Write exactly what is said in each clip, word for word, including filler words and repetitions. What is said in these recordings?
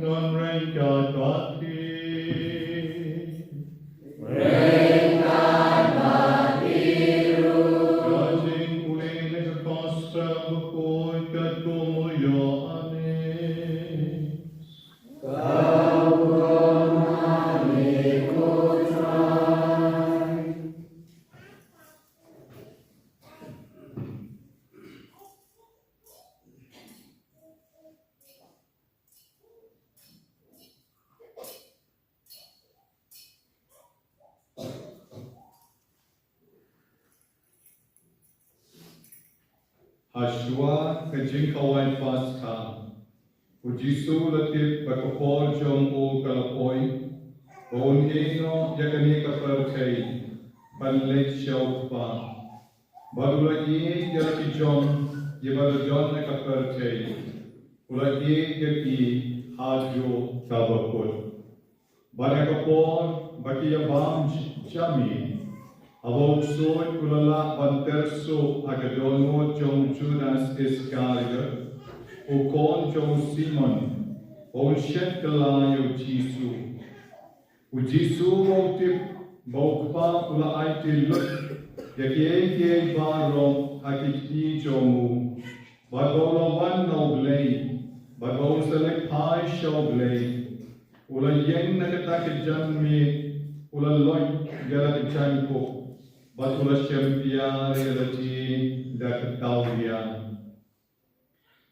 Ngan reng kat bad phi. Reng kat bad phi ruh. Ka jingpule na ka Gospel bakhuid katkum u Ïoannis. Ka bun ma ngi ko Trai. Hashwa ka jingkhawai Paskha, u Jisu u la tip ba ka por jong u ka la poi, ba un ïehnoh ïa kane ka pyrthei ban leit sha u Kpa. Bad u la ïeit ïa la ki jong kiba la don ha ka pyrthei, u la ïeit ïa ki haduh kaba kut. Bad ha ka por ba ki ïa bam j-, jam ïa u, haba u ksuid u la lah ban tyrsuh ha ka dohnud jong u Judas Iskariot, u khun jong u Simon, ba un shet kylla ïa u Jisu. U Jisu ba u tip ba u Kpa u la aiti lut ïa kiei kiei baroh ha ki kti jong u, bad ba u la wan na u Blei, bad ba un sa leit phai sha u Blei, u la ïeng na kata ka janmiet, u la loit ïa la ka jaiñkup, bad u la shim piar ïa lade da ka tawlia.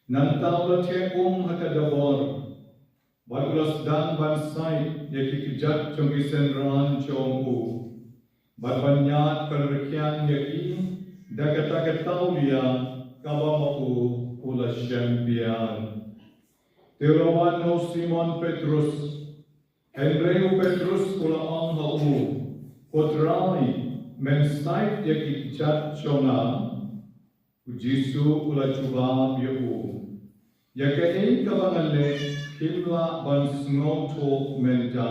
Nangta u la theh um ha ka dabor, bad u la sdang ban said ïa ki kjat jong ki synran jong u, bad ban ïaid pynrkhiang ïa ki da kata ka tawlia kaba ma u u la shim piar. Te u la wan na u Simon Petrus, hynrei u Petrus u la ong ha u, Ko Trai, men said ïa ki kjat jong nga? U Jisu u la jubab ïa u, Ïa kaei kaba nga leh phim lah ban sngewthuh mynta,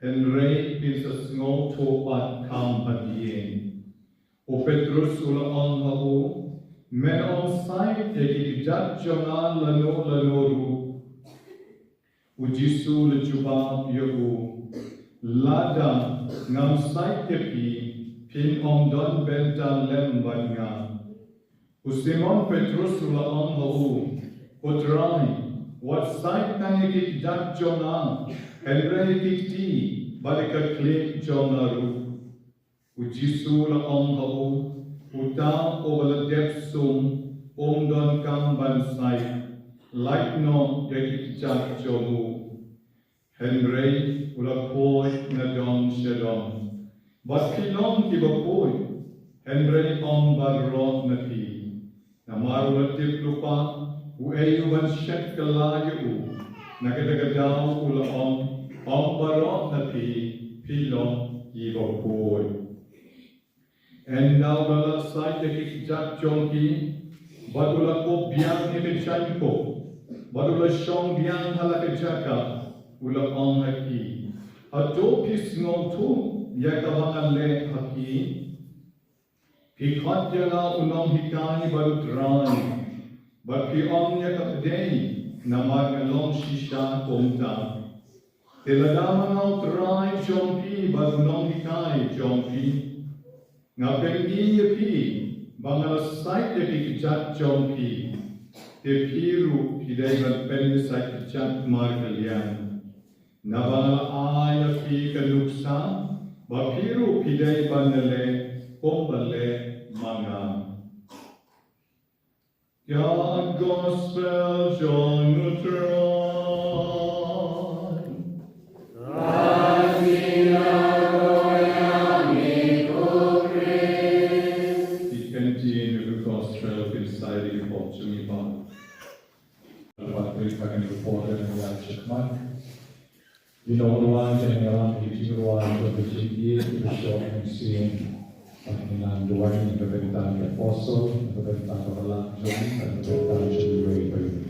hynrei phin sa sngewthuh pat kham hadien. U Petrus u la ong ha u, Men ym said ïa ki kjat jong nga lano lano ruh. U Jisu u la jubab ïa u, Lada ngam said ïa phi, phin ym don bynta lem bad nga. U Simon Petrus u la ong ha u, Ko Trai, wat said tang ïa ki kjat jong nga, hynrei ïa ki kti bad ïa ka khlieh jong nga ruh. U Jisu u la ong ha u, Uta uba la dep sum um donkam ban said, lait noh ïa ki kjat jong u. Hynrei u la khuid na dong sha dong. Bad phi long kiba khuid, hynrei ym baroh na phi. Namar u la tip lypa uei u ban shet kylla ïa u. Na kata ka daw u la ong, Ym baroh na phi, phi long kiba khuid. Ynda u la lah said ïa ki kjat jong ki, bad u la kup biang ïa ka jaiñkup, bad u la shong biang ha la ka jaka, u la ong ha ki, Hato phi sngewthuh ïa kaba nga leh ha phi? Phi khot ïa nga u nonghikai bad u Trai, bad phi ong ïa kaba dei, namar nga long shisha kumta. Te lada ma nga u Trai jong phi bad u nonghikai jong phi, nga pyni ïa phi ba nga la said ïa ki kjat jong phi. Te phi ruh phi dei ban pynsaid kjat markylliang. Naba nga la ai ïa phi ka nuksa, ba phi ruh phi dei ban leh kumba leh ma nga. Ka Gospel jong u Trai. Phi kynjin ïa ka Gospel, phin sa ïa ka pop jong ngi pat. Wat phi ka kan ka pop jong ngi ïa shikmat. Dei na ka daw jong ka jingrwai jong ka jingïeit, ka jingïeit ka jong ka mynsiem. Bad ngi nang duwai na ka bynta ki apostol, na ka bynta ka balang jong ngi, na ka bynta jong ngi iwei pa iwei.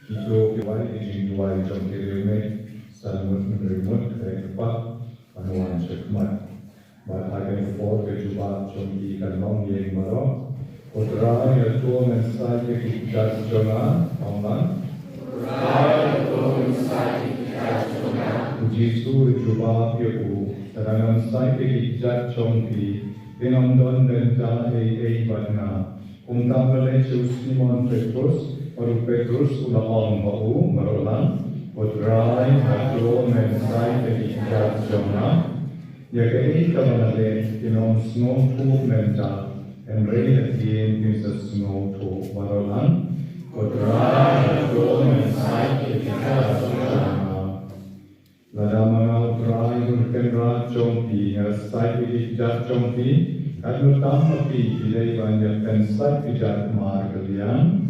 Kito ki wai ki jingduwai jong ki riewmit, san ngut hynriew ngut, kren kpa, ban wan sha khmat. Bad ha kane ka por ka jubab jong ki kan long ïa baroh. Ko Trai, ïa to men sait ïa ki kjat jong nga, ong lang. Ko Trai, ïa to men sait ïa ki kjat jong nga. U Jisu u jubab ïa u, lada ngan sait ïa ki kjat jong phi, phin ym don bynta ei ei bad nga. Kumta la leit sha u Simon Petrus, bad u Petrus u la ong ha u, baroh lang, Ko Trai, hato men sait ïa ki kjat jong nga? Ïa kaei kaba nga leh, phin ym sngewthuh mynta, hynrei hadien phin sa sngewthuh, baroh lang, Ko Trai, hato men sait ïa ki kjat jong nga? Lada ma nga U Trai U Kynrad jong phi, nga sait ïa ki kjat jong phi, katno tam ma phi phi dei ban ïa pynsait kjat markylliang.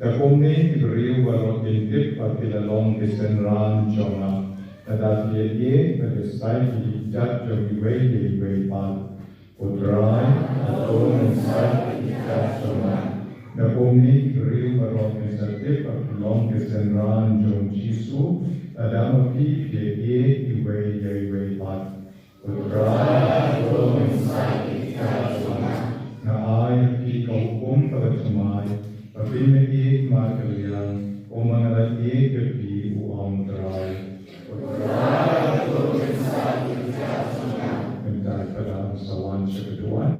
Da kumne ki briew baroh kin tip ba phi la long ki synran jong nga, lada phi ïeit bad ïa sait ïa ki kjat jong iwei ïa iwei pat. Ko Trai, hato men sait ïa ki kjat jong nga? Da kumne ki briew baroh kin sa tip ba phi long ki synran jong U Jisu, lada ma phi phi ïeit iwei ïa iwei pat. Ko Trai, hato men sait ïa ki kjat jong nga? Nga ai ha phi ka hukum kaba thymmai, ba phin ïeit markylliang, kumba nga la ïeit ïa phi, u ong U Trai. Ko Trai, hato men sait ïa ki kjat jong nga? Mynta pat ngan sa wan sha ka duwan.